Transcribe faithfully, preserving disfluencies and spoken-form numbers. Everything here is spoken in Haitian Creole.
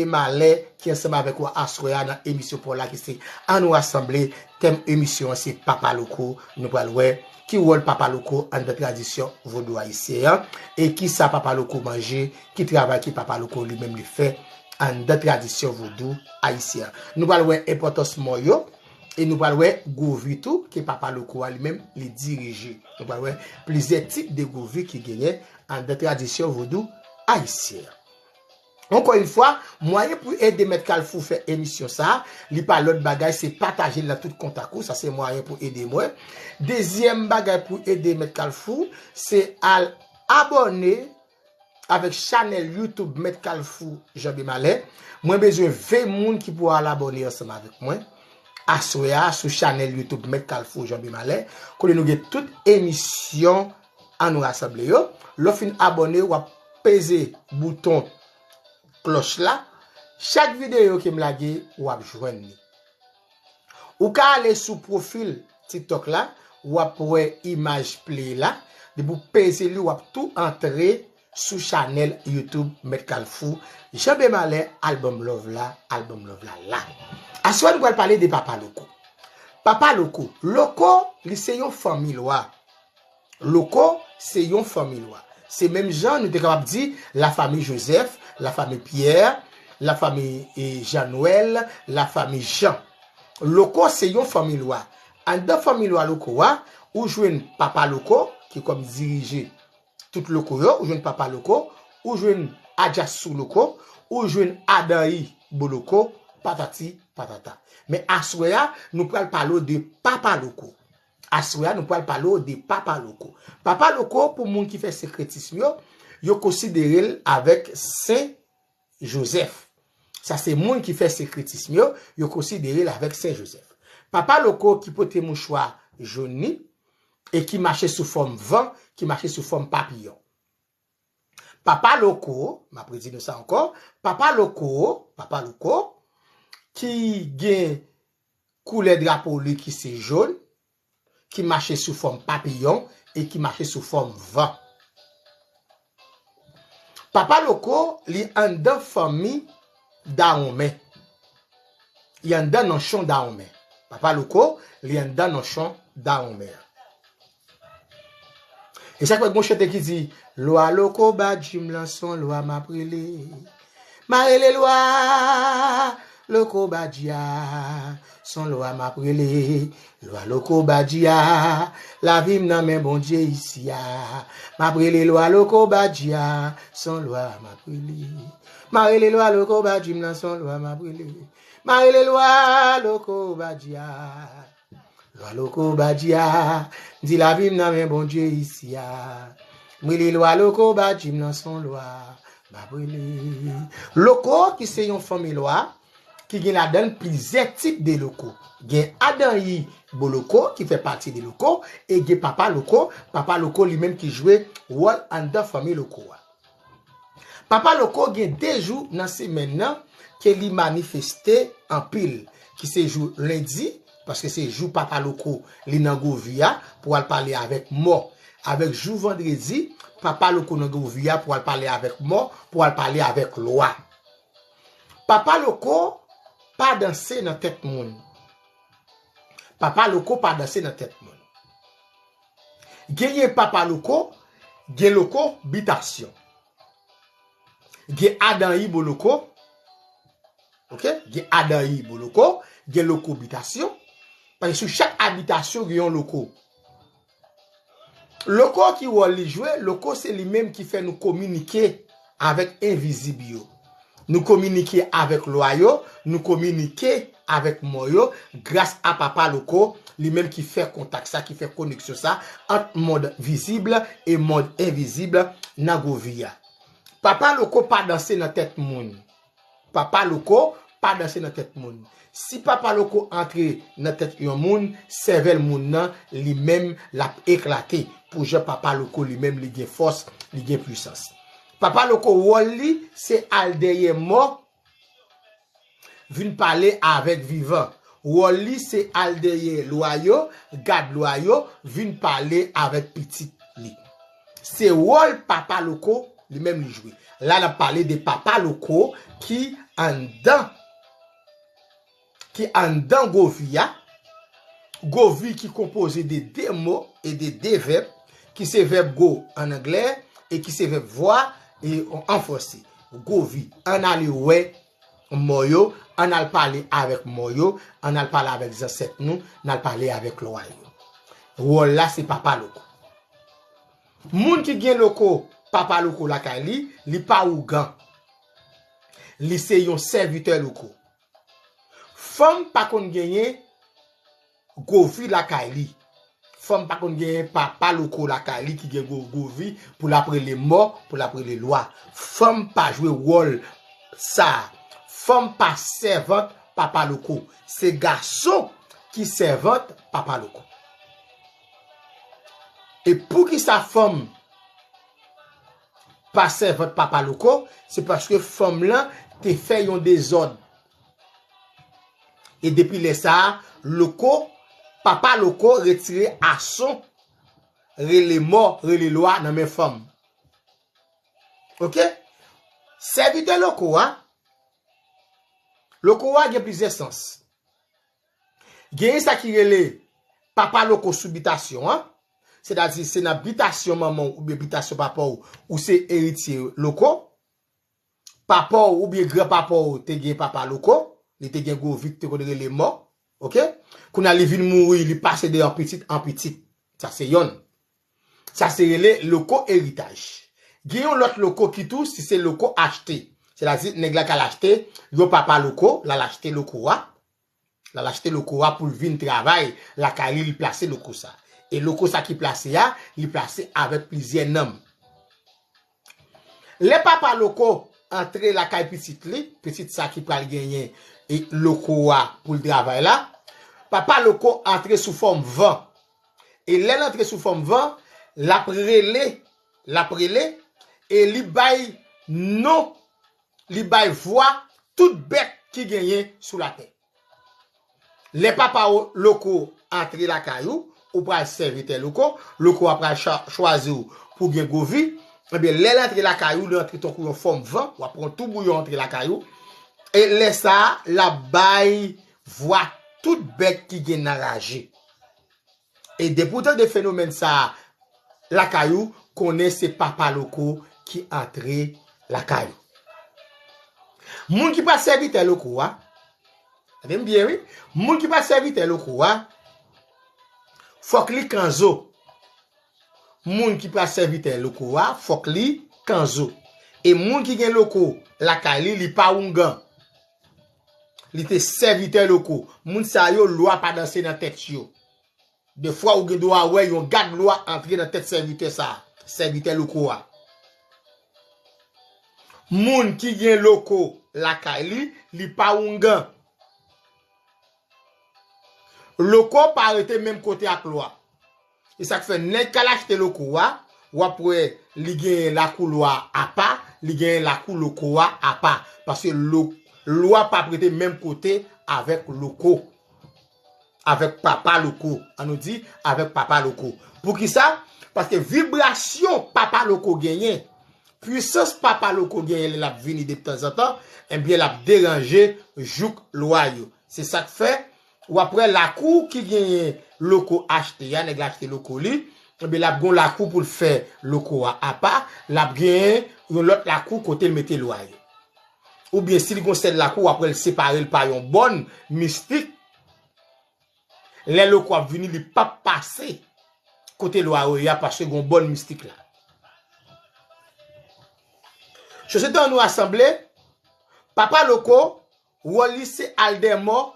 Malè ki ansanm avèk ou aswè a nan emisyon pa w la ki se An nou rasanble. Tèm emisyon an se Papa Loko. Nou pral wè ki wòl Papa Loko anndan tradisyon vodou ayisyen an e kisa Papa Loko manje, ki travay ki Papa Loko li menm li fè anndan tradisyon vodou ayisyen an. Nou pral wè enpòtans mò yo e nou pral wè govi tou ke Papa Loko a li menm li dirije. Nou pral wè plizyè tip de govi ki genyen anndan tradisyon vodou ayisyen an. Ankò yon fwa, mwayen pou ede Mèt Kalfou fè emisyon sa a, li pa lòt bagay, se pataje l nan tout kontak ou, sa se mwayen pou ede mwen. Dezyèm bagay pou ede Mèt Kalfou, se al abòne avèk chanèl YouTube Mèt Kalfou Janbe Malè. Mwen bezwen ven moun ki pou al abòne ansanm avèk mwen aswè a sou chanèl YouTube Mèt Kalfou Janbe Malè, kote nou gen tout emisyon An nou rasanble yo. Lè w fin abòne, w ap peze bouton klòch la. Chak videyo ke m lage, w ap jwenn li. Ou ka ale sou pwofil TikTok la, w ap wè imaj play la. Depi w peze li, w ap tou antre sou chanèl YouTube Mèt Kalfou Janbe Malè. Al ban m love la, al ban m love la la. Aswè nou pral pale de Papa Loko. Papa Loko, Loko, li se yon fanmi lwa. Loko se yon fanmi lwa. Se menm jan nou te kapab di lafanmi Jozèf, lafanmi Pyè, lafanmi e, Jan Nwèl, lafanmi Jan. Loko se yon fanmi lwa. Anndan fanmi lwa Loko a, ou jwenn Papa Loko, ki kòm dirije tout Loko yo, ou jwenn Papa Loko, ou jwenn Adjasou Loko, ou jwenn Adanyi Boloko, patati patata. Men aswè a, nou pral pale w de Papa Loko. Aswè a, nou pral pale w de Papa Loko. Papa Loko, pou moun ki fè sekretism yo, yo konsidere l avèk Sen Jozèf. Sa se moun ki fè sekretism yo, yo konsidere l avèk Sen Jozèf. Papa Loko ki pote mouchwa jòn li e ki mache sou fòm van, ki mache sou fòm papiyon. Papa Loko, m ap redi nou sa ankò, Papa Loko, Papa Loko, ki gen koulè drapo li ki se jòn, ki mache sou fòm papiyon e ki mache sou fòm van. Papa Loko, li anndan fanmi Dawonmen. Li anndan nanchon Dawonmen. Papa Loko, li anndan nanchon Dawonmen an. E sa k fè gon chante ki di, Lwa Loko Badji m lan, se yon lwa m ap rele. M a rele Lwa Loko Badji a, se yon lwa m ap rele. Lwa Loko Badji a, lavi m nan men Bondye isi a. M ap rele Lwa Loko Badji a, se yon lwa m ap rele. M a rele Lwa Loko Badji m lan, se yon lwa m ap rele. M a rele Lwa Loko Badji a. Lwa Loko Badji a, m di lavi m nan men Bondye isi a. M rele Lwa Loko Badji m lan, se yon lwa m ap rele. Loko ki se yon fanmi lwa ki gen ladan l plizyè tip de Loko. Gen Adanyi Boloko ki fè pati de Loko e gen Papa Loko. Papa Loko li menm ki jwe wòl anndan fanmi Loko a. Papa Loko gen de jou nan semèn nan ke li manifeste anpil, ki se jou lendi, paske se jou Papa Loko li nan govi a pou al pale avèk mò, avèk jou vandredi, Papa Loko nan govi a pou al pale avèk mò, pou al pale avèk lwa. Papa Loko pa danse nan tèt moun. Papa Loko pa danse nan tèt moun. Genyen Papa Loko, gen Loko bitasyon. Gen Adanyi Boloko, ok? Gen Adanyi Boloko, gen Loko bitasyon. Paske sou chak abitasyon, gen yon Loko. Loko ki wòl li jwe? Loko se li menm ki fè nou kominike avèk envizib yo. Nou kominike avèk lwa yo, nou kominike avèk mò yo, gras a Papa Loko, li menm ki fè kontak sa, ki fè koneksyon sa ant mond vizib e mond envizib nan govi a. Papa Loko pa danse nan tèt moun. Papa Loko pa danse nan tèt moun. Si Papa Loko antre nan tèt yon moun, sèvèl moun nan, li menm, l ap eklate. Pou jan Papa Loko li menm, li gen fòs, li gen pwisans. Papa Loko, wòl li, se al dèyè mò, vin pale avèk vivan. Wòl li, se al dèyè lwa yo, gad lwa yo, vin pale avèk pitit li. Se wòl Papa Loko, li menm li jwe. La, n ap pale de Papa Loko ki anndan, ki anndan govi a, govi ki konpoze de de mo e de de vèb, ki se vèb go ann anglè e ki se vèb vwa e an franse. Govi, ann ale wè mò yo, ann al pale avèk mò yo, ann al pale avèk zansèt nou, n al pale avèk lwa yo. Wòl la se papa loko. Moun ki gen loko, papa loko lakay li, li pa ougan. Li se yon sèvitè loko. Fanm pa konn genyen govi lakay li. Fanm pa konn genyen papa loko lakay li ki gen gwo govi pou l ap rele mò, pou l ap rele lwa. Fanm pa jwe wòl sa a. Fanm pa sèvant papa loko. Se gason ki sèvant papa loko. E poukisa fanm pa sèvant papa loko? Se paske fanm lan te fè yon dezòd. E depi lè sa a, loko, papa loko retire ason, rele mò, rele lwa nan men fanm. Oke? Sèvitè loko a, loko a gen plizyè sans. Genyen sa ki rele papa loko sou bitasyon an, sètadi se nan bitasyon manman w oubyen bitasyon papa w, ou se eritye loko. Papa w oubyen granpapa w te gen papa loko, li te gen gwo vi ki te konn rele mò, oke? Kounye a li vin mouri, li pase de an pitit an pitit. Sa se yonn. Sa se rele loko eritaj. Gen yon lòt loko ki tou, si se loko achte. Sètadi, nèg la k al achte yon papa loko, l al achte loko a. L al achte loko a pou l vin travay lakay li, li plase loko sa. E loko sa ki plase a, li plase avèk plizyè nanm. Lè papa loko antre lakay pitit li, pitit sa ki pral genyen e loko a pou l travay la, papa loko antre sou fòm van. E lè l antre sou fòm van, l ap rele, l ap rele, e li bay non, li bay vwa tout bèt ki genyen sou latè. Lè papa loko antre lakay ou, ou pral sèvitè loko, loko a pral cha- chwazi w pou gen gwo vi, ebyen lè l antre lakay ou, li antre tankou yon fòm van, w ap pran tou bouyon antre lakay ou, e lè sa a, l ap bay vwa tout bèt ki gen nan raje. E depi w tande fenomèn sa a lakay ou, konnen se papa loko ki antre lakay ou. Moun ki pa sèvitè loko a, tande m byen wi, moun ki pa sèvitè loko a, fòk li kanzo. Moun ki pa sèvitè loko a, fòk li kanzo. E moun ki gen loko lakay li, li pa oungan. Li te sèvitè loko. Moun sa yo, lwa pa danse nan tèt yo. Defwa ou gen dwa wè yon gad lwa antre nan tèt sèvitè sa a, sèvitè loko a. Moun ki gen loko lakay li, li pa oungan. Loko pa rete menm kote ak lwa. E sa k fè nèg k al achte loko a, w ap wè li genyen lakou lwa apa, li genyen lakou loko a apa. Paske lo- lwa p ap rete menm kote avèk loko. Avèk papa loko. An nou di, avèk papa loko. Poukisa? Paske vibrasyon papa loko genyen, pwisans papa loko genyen lè l ap vini detanzantan, ebyen l ap deranje jouk lwa yo. Se sa k fè, w ap wè lakou ki genyen loko achte a, nèg la achte loko li, ebyen l ap gen yon lakou pou l fè loko a apa, l ap genyen yon lòt lakou kote l mete lwa yo. Oubyen si l gen yon sèl lakou, w ap wè l separe l pa yon bòn mistik. Lè loko ap vini, li p ap pase kote lwa yo ye a paske gen yon bòn mistik la. Sosyete an nou asanble, papa loko, wòl li se al dèyè mò,